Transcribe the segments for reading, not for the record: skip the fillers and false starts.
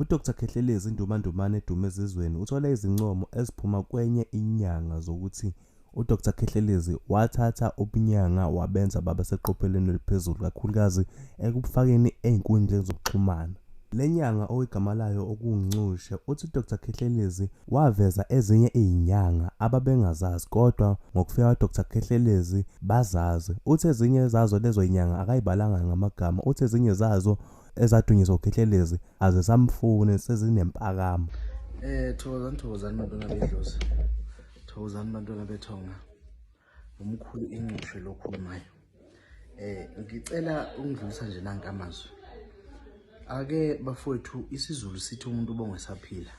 UDr Khehlelezi iNdumandumane edume ezizweni uthole izincomo eziphuma kwenye inyanga zokuthi uDr Khehlelezi wathatha ubunyanga wabenza baba seqophelweni eliphezulu kakhulukazi ekubufakeni ey'nkundleni zokuxhumana. Le nyanga oyigama layo okuwuNcushe uthi uDr Khehlelezi waveza ezinye iy'nyanga ababengazazi kodwa ngokufika kwaDr Khehlelezi bazazi. Uthi ezinye zazo lezo y'nyanga akayibalanga ngamagama, uthi ezinye zazo ezadunyiswa uKhehlelezi azisamfuni sezinempakamo. Thokozani thokozani bantwana bedlozi. Thokozani bantwana bethonga. Umkhulu inxushe lokhulumayo. Ngicela ukudlulisa nje nanka amazwi. Ake bafowethu isiZulu sithi umuntu ubonge saphila.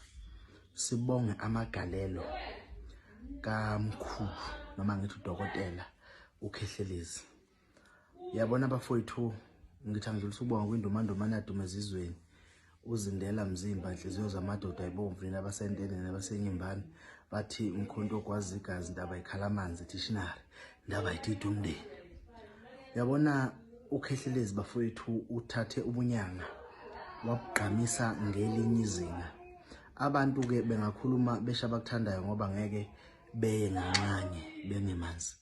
Sibonge amagalelo kamkhulu noma ngithi udokotela uKhehlelezi. Yabona bafowethu ngithi angidlulisa ukubonga kwindumandumane yadume ezizweni uzindela mzimba nhliziyo zamadoda ayibomvu nina abasentene nabasenyimbane bathi umkhonto ogwaza igazi ndaba ikhala amanzi dictionary ndaba idida umndeni. Yabona uKhehlelezi bafowethu uthathe ubunyanga wabugqamisa ngelinye izinga. Abantu-ke bengakhuluma besho abakuthandayo ngoba ngeke beye nganxanye bengemanzi.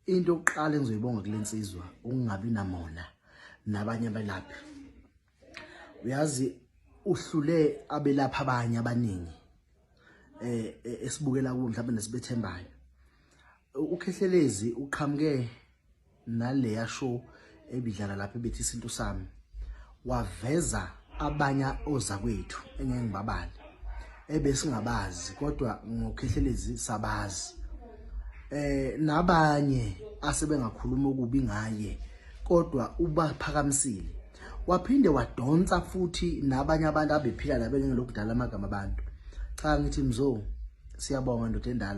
Into yokuqala engizoyibonga kulensizwa ukungabi namona nabanye abelaphi. Uyazi uhlule abelaphi abanye abaningi esibukela kubo mhlawumbe nesibethembayo. UKhehlelezi uqhamuke naleya show ebidlala lapha ebethi isintu sami, waveza abanye ozakwethu engeke ngibabale ebesingabazi kodwa ngoKhehlelezi sabazi, nabanye asebengakhuluma okubi ngaye kodwa ubaphakamisile. Waphinde wadonsa futhi nabanye abantu abephila nabo ngelokudala amagama abantu. Cha ngithi Mzo, siyabonga ndoda endala.